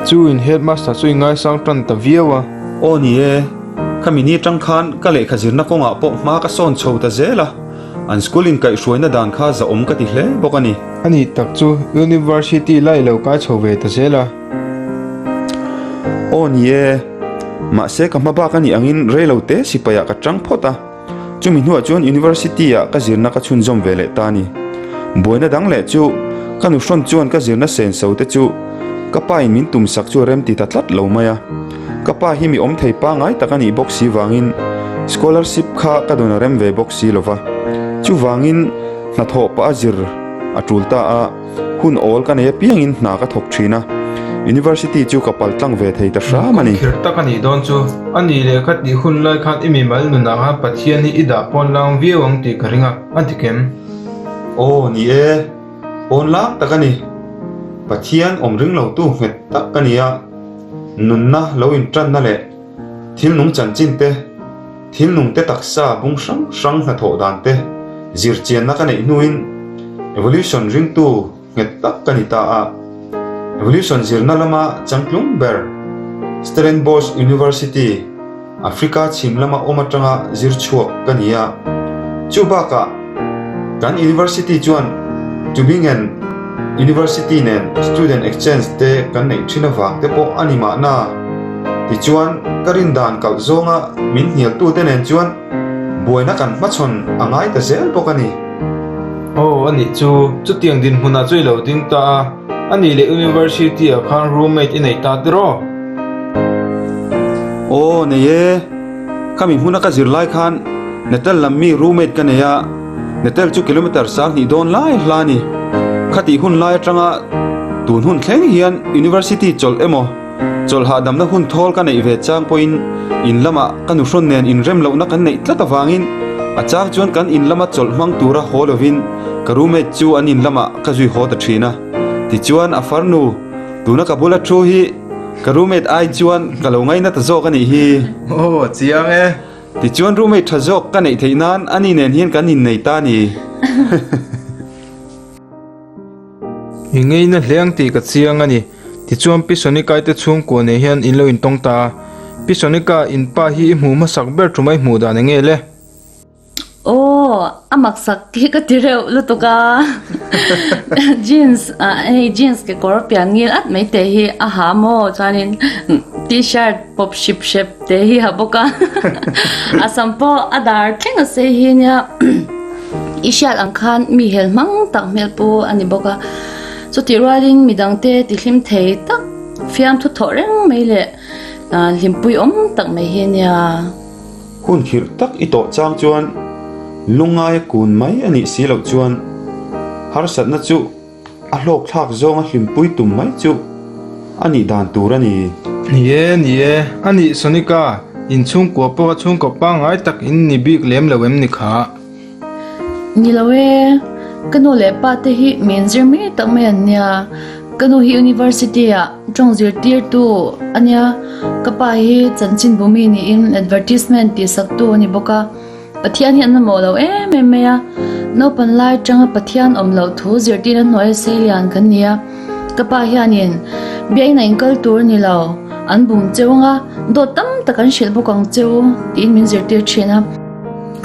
chu in headmaster chu i ngaisang tan ta viau a. Aw ni e, khami ni atang khan ka lehkha zirna kawngah pawh hma ka sawn chho ta zel a, an school in kaihhruaina dan kha zahawm ka ti hle bawk a ni. A nih tak chu University la i lo kai chho ve ta zel a. Aw ni e, mahse ka hma bak a nih angin reilo te sipai ah ka tang phawt a. Chumi hnuah chuan University ah ka zirna ka chhunzawm ve leh ta a ni. Buaina dang leh chu ka nuhrawn chuan ka zirna senso te chu ka pa in min tum sak chu a rem ti ta tlat lo mai a. Ka pa hi mi awm thei pangai tak a nih bawk si vangin scholarship kha ka dawn a rem ve bawk si lo va. Chuvangin hnathawh pah a zir a tul ta a. Hun awl ka nei apiangin hna ka thawk thin a, University chu ka pal tlang ve thei ta hram a ni. Kawngkhir tak a nih dawn chu. A nih leh kha tih hun lai khan i mimal nunah khan Pathian hi i dah pawn lang viau ang tih ka ring a, a dik em? Aw ni e, pawn lang tak a ni. Pathian awm ring lotu nghet tak ka ni a, nunna lo intanna leh thil nung chanchin te, Thil nungte taksa bung hrang hrang hnathawh dan te zirchianna ka neih hnuin evolution ringtu nghet tak ka ni ta a. Evolution zirna lama changtlung ber Stellenbosch University, Africa chhim lama awm atanga zir chhuak ka ni a. Chu bakah kan university chuan Tübingen University nen student exchange te kan neih thin avang te pawh a ni mahna. Tichuan, ka rin dan kalh zawnga min hnialtute nen chuan buaina kan hmachhawn a ngai ta zel bawk a ni. Aw, a nih chu. Chutiang dinhmunah chu i lo ding ta a. A nih leh University ah khan roommate i nei ta tiraw? Aw, nei e. Khami hmuna ka zir lai khan Natal lam mi roommate ka nei a, Natal chu kilometre 20 dawn lai hla a ni. Khatih hun lai atanga tun hun thleng hian University chawlh emaw, Chawlh hahdamna hun thawl ka neih ve chang pawhin in lamah ka nuhrawn nen inrem lohna kan neih tlat avangin a chang chuan kan in lama chawlh hmang tura haw lovin ka roommate chu an in lamah ka zui haw ta thin a. Tichuan a farnu, tuna ka bula thu hi ka roommate ai chuan ka lo ngaina ta zawk a nih hi. Aw, a chiang e. Tichuan roommate tha zawk ka neih theih nan ani nen hian kan innei ta a ni. I ngeina hleng tih ka chiang a ni. Tichuan Pi Sonika-i te chhungkua nei hian in lo intawng ta a. Pi Sonika, in pa hi i hmuh hmasak ber thu mai hmuh dan enge le? Aw, a maksak hi ka ti reuh lutuk a. Jeans, hei jeans kekawr pian ngil at mai te hi a ha maw? Chuanin t-shirt pawp hrip hrep te hi ha bawk a. A sam pawh a dar thleng a sei hi nia. I hriat ang khan mi hel hmang tak hmel pu a ni bawk a, chutih rualin midangte tihlim thei tak fiamthu thawh reng mai leh hlimpui awm tak mai hi a nia. Hun khirh tak i tawh chang chuan lungngaia kun mai a nih si loh chuan harsatna chu A hlawk thlak zawnga hlimpui tum mai chu a nih dan tur a ni. Ni e, ni e, a nih Sonika, in chhungkua pawh a chhungkaw pangngai tak in ni bik lem lo em ni kha? Ni lo e, ka nu leh pa te hi min zir mai tak mai an nia. Ka nu hi University ah tawng zirtirtu a nia, ka pa hi chanchinbu mi niin advertisement tihsaktu a ni bawk a. Pathian hi an mamawh lo em em mai a, naupan lai atanga Pathian awm loh thu zirtirna hnuaia sei lian kan ni a, ka pa hianin biakina in kal tur a ni lo, an bum cheu anga dawt tam tak an hrilh bawk ang cheu tiin min zirtir thin a.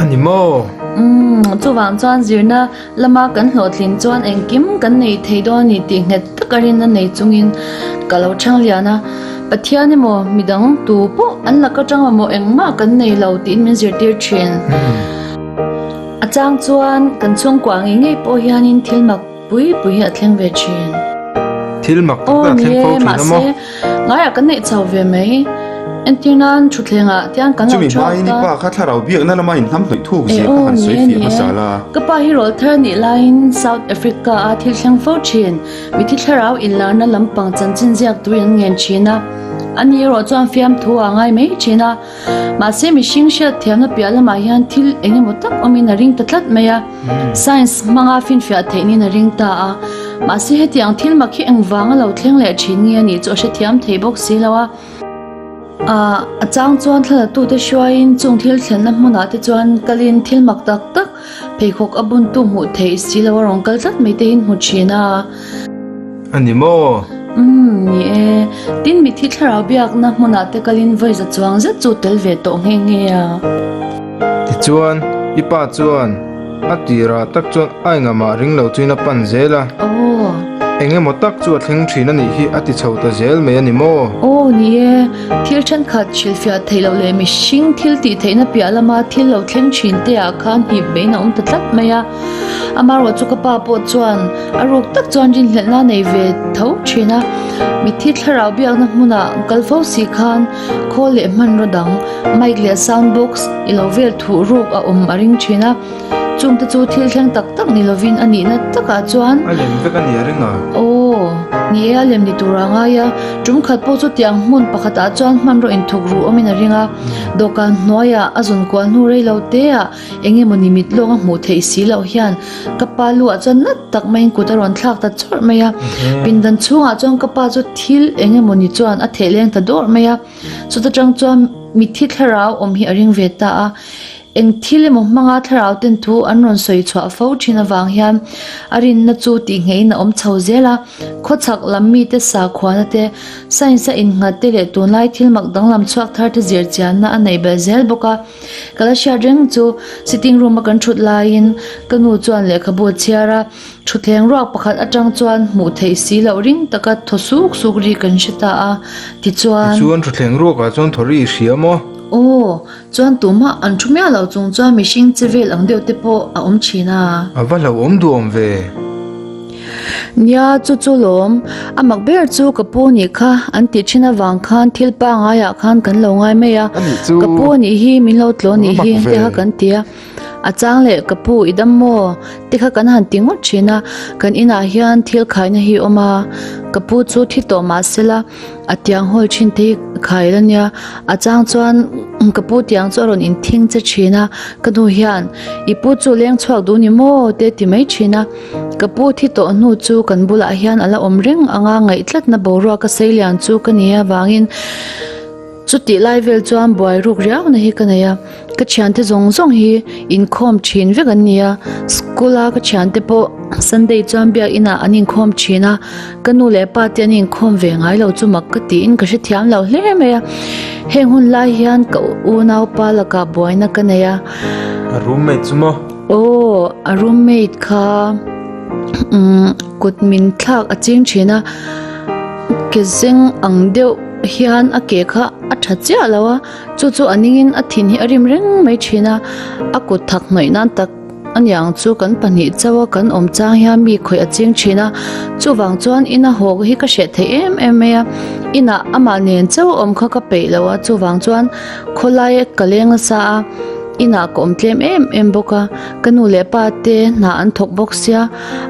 A ni maw? Umm, chuvang chuan zirna Lama kan hlawhtlin chuan engkim kan nei thei dawn a ni tih nghet taka rinna nei chungin ka lo chhang lian a, Pathian emaw midang tu pawh an lak atang mamawh engmah kan nei lo tiin min zirtir thin. A chang chuan kan chhungkua ngei ngei pawh hianin thil mak pui pui hi a thleng ve thin. Thil mak tak tak a thleng fo thin a maw? Ngaiah kan neih chho ve mai. Entir nan thutthlengah tiang kan lo Chumi chhuak hmain i ta. pa kha thlarau biakna lama inhnamhnawih thuk E zia kha aw, han ni sawi e, fiah ni e. hmasa la. Ka pa hi rawl thar nih laiin South Africa a thil thleng fo thin. Mithi thlarau inlarna lampang chanchin ziak turin an ngen thin a. Ani erawh chuan fiamthu a ngai mai thin a. Mahse mihring hriat thiamna piah lamah hian thil eng emaw tak awmin a ring ta tlat mai a, science hmanga finfiah theih niin a ring ta a. Mahse hetiang thil mak hi engvanga lo thleng leh thin nge a nih chu a hrethiam thei bawk si lo a. A chang chuan thlalatute hruaiin chung thil thlenna hmunah te chuan kalin thil mak tak tak pheikhawk a buntu hmuh theih si lo a rawn kal tlat mai te hi an hmu thin a. A ni maw? Umm, ni e. Tin, mitthi thlarau biakna hmunah te kalin vawi za chuang zet chu tel ve tawh nghe nghe a. Tichuan, i pa chuan a tirah tak chuan a engahmah ring lo chuin a pan zel a. Aw. Eng emaw tak chu a thleng thin a nih hi a ti chho ta zel mai a ni maw? Aw, ni e. Thil thenkhat hrilhfiah theih loh leh mihring thil tih theihna piah lama thil lo thleng thin te ah khan hip beiin a awm ta tlat mai a. Amaherawh chu ka pa pawh chuan a ruk tak chuan rinhlelhna a nei ve tho thin a. Mitthi thlarau biakna hmunah kal fo si khan khawl leh hmanraw dang, mic leh sound box i lo vel thuh ruk a awm a ring thin a. Chungte chu thil thleng tak tak ni lovin a nihna takah chuan. A lem vek a ni a ring a. Aw, ni e a lem ni tur a ngai a. Tum khat pawh chu tiang hmun pakhatah chuan hmanraw inthuk ruh awmin a ring a. Dawhkan hnuaiah a zun kual hnu rei lo te ah eng emaw ni mit lawng a hmuh theih si loh hian ka pa lu ah chuan nat tak maiin kut a rawn thlak ta chawrh mai a. Pindan chhungah chuan ka pa chu thil eng emaw ni chuan a theh leng ta dawrh mai a. Chuta tang chuan mitthi thlarau awm hi a ring ve ta a. Eng thil emaw hmanga thlarau ten thu an rawn sawi chhuah fo thin avang hian a rinna chu tihngeihin a awm chho zel a. Khawchhak lam mite sakhuana te, science a innghat te leh tunlai thil mak danglam chhuak thar te zir chianna a neih belh zel bawk a. Ka la hriat reng chu sitting room a kan thut laiin ka nu chuan lehkhabu a chhiar a, thutthleng ruak pakhat atang chuan hmuh theih si loh ring taka thaw suk suk ri kan hre ta a. Tichuan. Tichuan thutthleng ruakah chuan thaw ri i hria maw? Aw. Chuan tumah an thu miah lo chung chuan mihring che vel ang deuh te pawh a awm thin a. A va hlauhawm duhawm ve. Nia, chu chu lawm. A mak ber chu ka pu nih kha an tih thin avang khan thil pangaiah khan kan lo ngai mai a. A nih chu. Ka pu nih hi min lo tlaw nih A hi mak te kha ve. kan ti a. A chang leh ka pu i dam maw te kha kan han ti ngawt thin a. Kan inah hian thil khaina hi a awm a. Ka pu chu thi tawh mah sela. A tiang hawl thin te hi khai la nia, a chang chuan ka pu tiang chu a rawn inthing che thin a, ka nu hian i pu chu leng chhuak duh ni maw te ti mai thin a, ka pu thi tawh hnu chu kan bulah hian a la awm reng anga ngaih tlatna boruak a sei lian chu ka ni avangin chutih lai vel chuan buai ruk riauna hi ka nei a. Ka thiante zawng zawng hi inkhawm thin vek an ni a, school a ka thiante pawh Sunday chuan biak inah an inkhawm thin a, ka nu leh pa te an inkhawm ve ngai lo chu mak ka tiin ka hrethiam lo hle mai a, heng hun lai hian ka unaupa lakah buaina ka nei a. A roommate chu maw? Aw, a roommate kha umm kut min thlak a ching thin a, ke zeng ang deuh hian a ke kha a tha chiah lo a. Chu chu a ningin a thin hi a rim reng mai thin a, a kut thak hnawih nan tak a niang chu kan pahnih chauh a kan awm chang hian mi khawih a ching thin a, chuvang chuan ina haw hi ka hreh thei em em mai a, inah amah nen chauh a awm kha ka peih lo a, chuvang chuan khawlai ka leng nasa a, inah ka awm tlem em em bawk a, ka nu leh pa te hna an thawk bawk sia,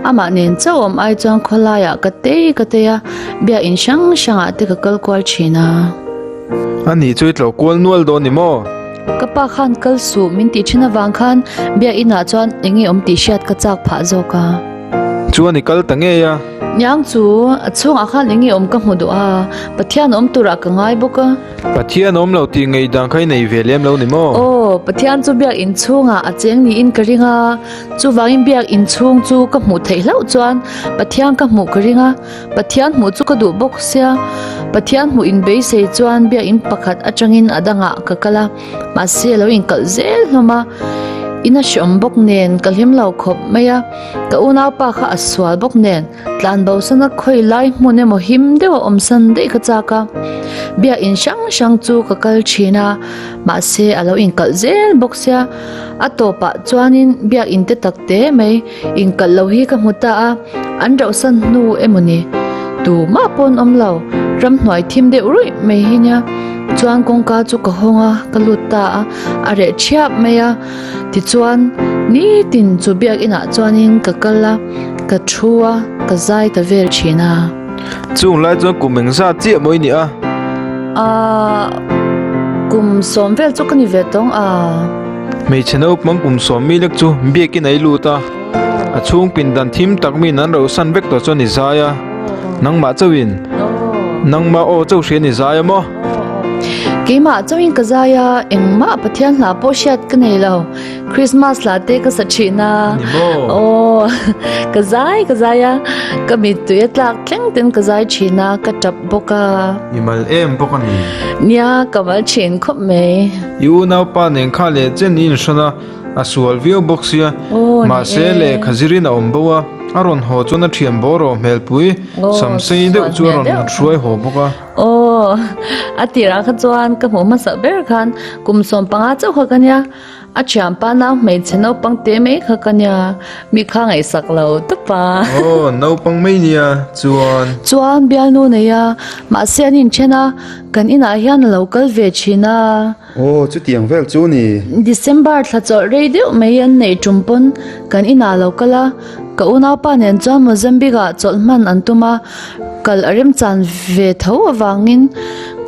amah nen chauh a awm ai chuan khawlaiah ka tei ka tei a, biakinn hrang hrangah te ka kal kual thin a. A nih chu i tlawh kual nual dawn ni maw? Ka pa khan kal suh min tih thin avang khan biakinn ah chuan eng nge awm tih hriat ka chak phah zawk a. Chuan i kal ta ngei a. Niang chu a chhungah khan eng nge awm ka hmu duh a, Pathian awm turah ka ngai bawk a. Pathian awm lo tih ngei dan kha i nei ve lem lo ni maw? Aw, Pathian chu biakinn chhungah a cheng niin ka ring a, chuvangin biakinn chhung chu ka hmuh theih hlauh chuan Pathian ka hmuh ka ring a. Pathian hmuh chu ka duh bawk sia, Pathian hmuh in beisei chuan biakinn pakhat atangin a dangah ka kal a, mahse a lo inkalh zel hlawm a, in a hreawm bawk nen ka hlim lo khawp mai a, ka unaupa kha a sual bawk nen tlan bosana khawi lai hmun emaw him deuh a awmsan daih ka chak a, biakinn hrang hrang chu ka kal thin a, mahse a lo inkalh zel bawk sia, a tawpah chuanin biakinn te tak te mai. Inkalh lo hi ka hmu ta a, an rauhsan hnu emaw ni? Tumah pawh an awm lo, ramhnuai thim deuh ruih mai hi nia. Chuan kawngka chu ka hawng a, ka lut ta a, a reh thiap mai a. Tichuan, nitin chu biakinah chuanin ka kal a, ka thu a, ka zai ta vel thin a. Chung lai chuan kum engzat chiah maw i nih a? Aaa, kum sawm vel chu ka ni ve tawng a. Hmeichhe naupang kum sawm mi lek chu biakin a i lut a, a chhung pindan thim tak miin an rohsan vek tawh chuan i zai a, nangmah chauhin, nangmah aw chauh hrian i zai a maw? Keimah chauhin ka zai a, engmah Pathian hla pawh hriat ka nei lo. Christmas hla te ka sa thin a. Ni maw? Aw, ka zai ka zai a, ka mittui a tlak thleng ten ka zai thin a, ka tap bawk a. I mal em bawk a ni. Nia, ka mal thin khawp mai. I unaupa nen kha leh chen i inhrawn a, a sual viau bawk sia. Aw, ni Mahse, e. lehkha zirin a awm bo a, a rawn haw chuan a thian bawr rawh hmelpui, Aw, samsei deuh sual chu a hmel rawn deuh. hruai haw bawk a. Aw, a tirah kha chuan ka hmuh hmasa ber khan kum 15 chauh kha ka nia. A thianpa nau hmeichhe naupang te mai kha ka nia, mi kha ngaihsak lo tawp a. Aw, naupang mai nia, chuan. Chuan bialnu nei a, mahse an inthen a, kan inah hian a lo kal ve thin a. Aw, chutiang vel chu ni. December thla chawlh rei deuh mai an neih tum pawn kan inah a lo kal a, ka unaupa nen chuan Mozambique ah chawlh hman an tum a, kal a remchan ve tho avangin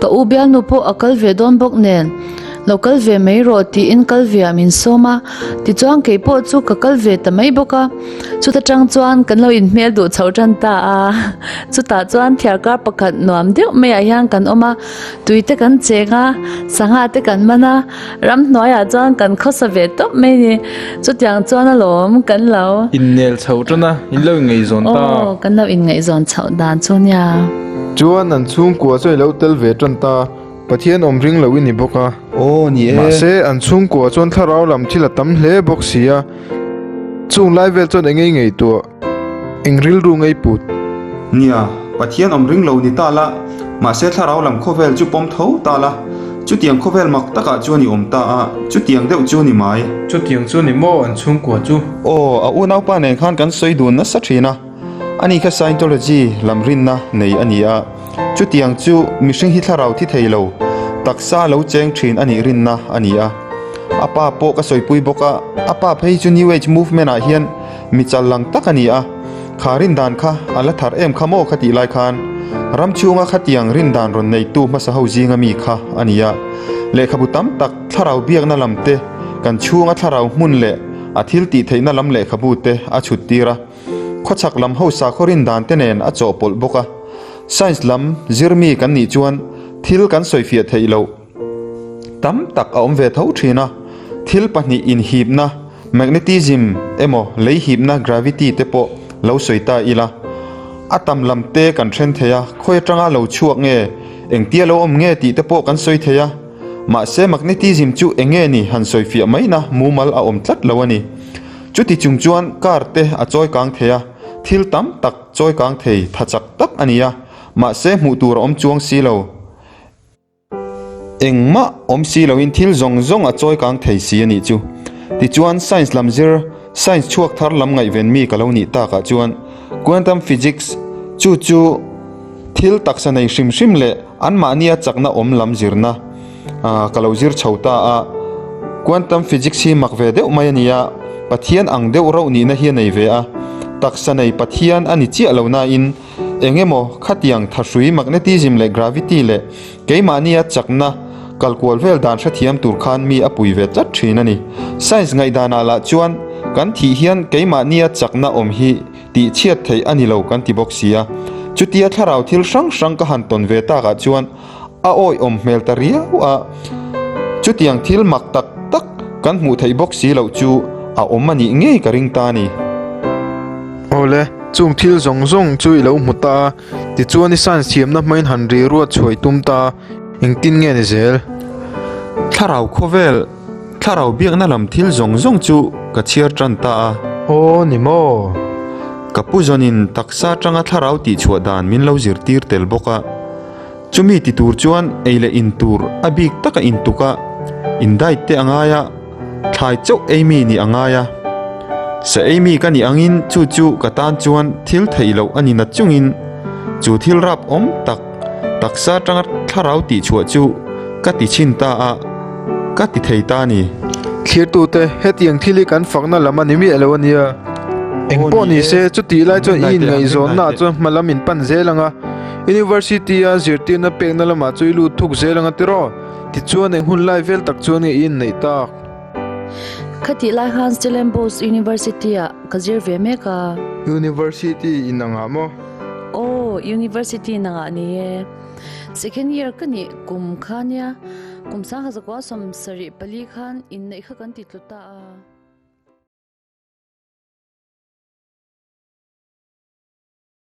ka u bialnu pawh a kal ve dawn bawk nen. Lo kal ve mai rawh tiin kal ve ah min sawm a, tichuan kei pawh chu ka kal ve ta mai bawk a. Chuta tang chuan kan lo inhmel duh chho tan ta a, chutah chuan thiarkar pakhat nuam deuh maiah hian kan awm a, tui te kan cheng a, sangha te kan man a, ramhnuaiah chuan kan khawsa ve tawp mai a ni. Chutiang chuan alawm kan lo. Innel chho tan a, in lo inngaihzawn ta. Aw, kan lo inngaihzawn chhoh dan chu nia. Chuan an chhungkua chu i lo tel ve tan ta. Pathian awm ring lo i ni bawk a. Aw ni e. Mahse, an chhungkua chuan thlarau lam thil a tam hle bawk si a. Chung lai vel chuan eng ei ngaihtuah, eng rilru ngei put. Nia, Pathian awm ring lo ni ta la, mahse thlarau lam khawvel chu pawm tho ta la, chutiang khawvel mak takah chuan i awm ta a, chutiang deuh chu ni mai. Chutiang chu ni maw an chhungkua chu? Aw, a unaupa nen khan kan sawi dun nasa thin a. Ani kha Scientology lam rinna nei a ni a, chutiang chu mihring hi thlarau thi thei lo, taksa lo cheng thin a nih rinna a ni a. A pa pawh ka sawipui bawk a, a pa phei chu New Age movement ah hian mi chal lang tak a ni a, kha rindan kha a la thar em kha maw kha tih lai khan ram chhunga khatiang rindan rawn neitu hmasa ho zinga mi kha a ni a. Lehkhabu tam tak thlarau biakna lam te, kan chhunga thlarau hmun leh a thil tih theihna lam lehkhabu te a chhut tir a. Khawchhak lam ho sakhaw rin dan te nen a chawhpawlh bawk a, science lam zirmi kan nih chuan thil kan sawifiah theih loh tam tak a awm ve tho thin a, thil pahnih inhipna, magnetism, emaw lei hipna, gravity, te pawh lo sawi ta ila, a tam lam te kan then thei a, khawi atanga lo chhuak nge, engtia lo awm nge tih te pawh kan sawi thei a, mahse magnetism chu eng nge ni han sawifiah maina mumal a awm tlat lo a ni. Chuti chung chuan car te a chawi kang thei a, thil tam tak chawi kang thei tha chak tak a ni a, mahse hmuh tur a awm chuang si lo. Engmah awm si loin thil zawng zawng a chawi kang thei si a nih chu. Tichuan science lam zir, science chhuak thar lam ngaihven mi ka lo nih takah chuan quantum physics chu chu thil taksa nei hrim hrim leh anmahnia chakna awm lam zirna Ka lo zir chho ta a, quantum physics hi mak ve deuh mai a ni a, Pathian ang deuh rauh nihna hi a nei ve a, taksa nei Pathian a ni chiah lo nain eng emaw khatiang thahrui magnetism leh gravity leh keimahnia chakna kalkual vel dan hrethiam tur khan mi a pui ve tlat thin a ni. Science ngaihdanah lah chuan kan thih hian keimahnia chakna awm hi tih chhiat theih a ni lo kan ti bawk si a, chutia thlarau thil hrang hrang ka han tawn ve takah chuan A awihawm hmel ta riau a, chutiang thil mak tak tak kan hmuh theih bawk si loh chu a awm a nih ngei ka ring ta a ni. Awle, chung thil zawng zawng chu i lo hmu ta a, tichuan i science thiamna hmain han ri ruat chhuai tum ta a, engtin nge ni zel? Thlarau khawvel, thlarau biakna lam thil zawng zawng chu ka chhiar tan ta a. Aw ni maw? Ka pu zawnin taksa atanga thlarau tihchhuah dan min lo zirtir tel bawk a. Chumi ti tur chuan ei leh in tur a bik taka in tuk a, in diet te a ngai a, thlai chauh ei mi nih a ngai a. Sa ei mi ka nih angin chu chu ka tan chuan thil theih loh a ni na chungin chu thil rap awm tak taksa atanga thlarau tih chhuah chu ka ti chhin ta a, ka ti thei ta a ni. Thlirtute, hetiang thil hi kan fakna lam a ni miah lo a nia. Engpawh ni se, chutih lai chuan i inngaihzawnnaah chuan hma lam in pan zel ang a. University-a zirtirna pekna lamah chu i lut thuk zel ang a tiraw? Tichuan eng hun lai vel tak chuan nge i inneih tak? Khatih lai khan Stellenbosch University-ah ka zir ve mek a. University in angah maw? Aw, University in angah ni e. Second year ka nih kum kha nia, kum 1974 khan inneih kha kan ti tlu ta a.